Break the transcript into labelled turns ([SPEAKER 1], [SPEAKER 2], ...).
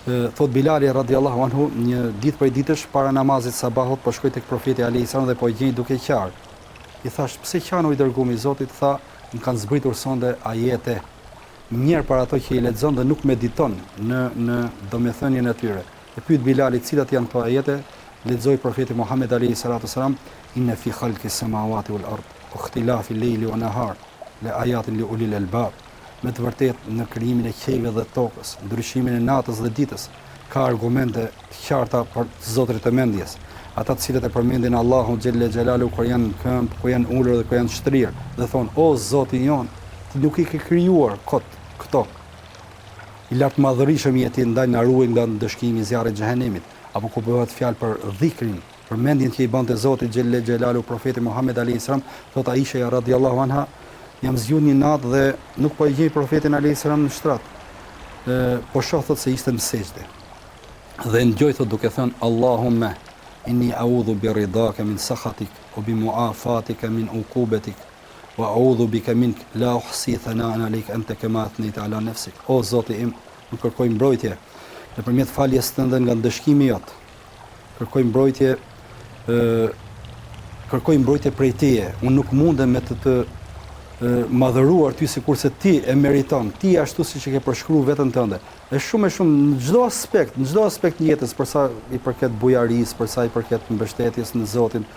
[SPEAKER 1] Thotë Bilali radijallahu anhu, një ditë prej ditësh, para namazit të sabahut, po shkoj tek Profeti alejhi selam dhe po e gjej duke qarë. I thashë, pse qan o i dërgumi i Zotit? Tha, më kanë zbritur sonde ajete. Mjerë për ato që i lexon dhe nuk mediton në në domethënien e tyre. E pyet Bilali, cilat janë këto ajete? Lexoi Profeti Muhamed alejhi salatu selam, Inne fi khalki samawati wal ard, wa ikhtilafi lejli wan nahar, le ayatin li ulil albab. Me të vërtetë, në krijimin e qiejve dhe tokës, ndryshimin e natës dhe ditës, ka argumente të qarta për të zotërit e mendjes, ata të cilët e përmendin Allahun xhelle xhelaluhu kur janë në këmbë, kur janë ulur dhe kur janë shtrirë, dhe thonë, O Zoti jonë, Ti nuk i ke krijuar kot këto. I Lartmadhërishëm je Ti, ndaj na ruaj nga ndëshkimi i zjarrit të Xhehenemit. Apo kur bëhet fjalë për dhikrin, Përmendjen që i bënte Zotit xhelle xhelaluhu Profeti Muhamed alejhi selam, thotë Aisheja radijallahu anha, jam zgjuar një natë dhe nuk po e gjej Profetin alejhi selam në shtrat. Ë po shoh thotë se ishte në sexhde. Dhe e ndëgjoj thotë duke thënë Allahumme inni a'udhu bi ridaka min sakhatik wa bi mu'afatika min uqubatik wa a'udhu bika mink la uhsi thana'an alejk ente kema athnejte ala nefsik. O Zoti im, unë kërkoj mbrojtje nëpërmjet faljes tënde nga ndëshkimi jot. Kërkoj mbrojtje ë kërkoj mbrojtje prej teje. Unë nuk mundem me të të madhëruar ty sikurse ti e meriton, ti ashtu siç e ke përshkruar veten tënde. E shumë e shumë në çdo aspekt, në çdo aspekt të jetës, për sa i përket bujarisë, për sa i përket mbështetjes në Zotin.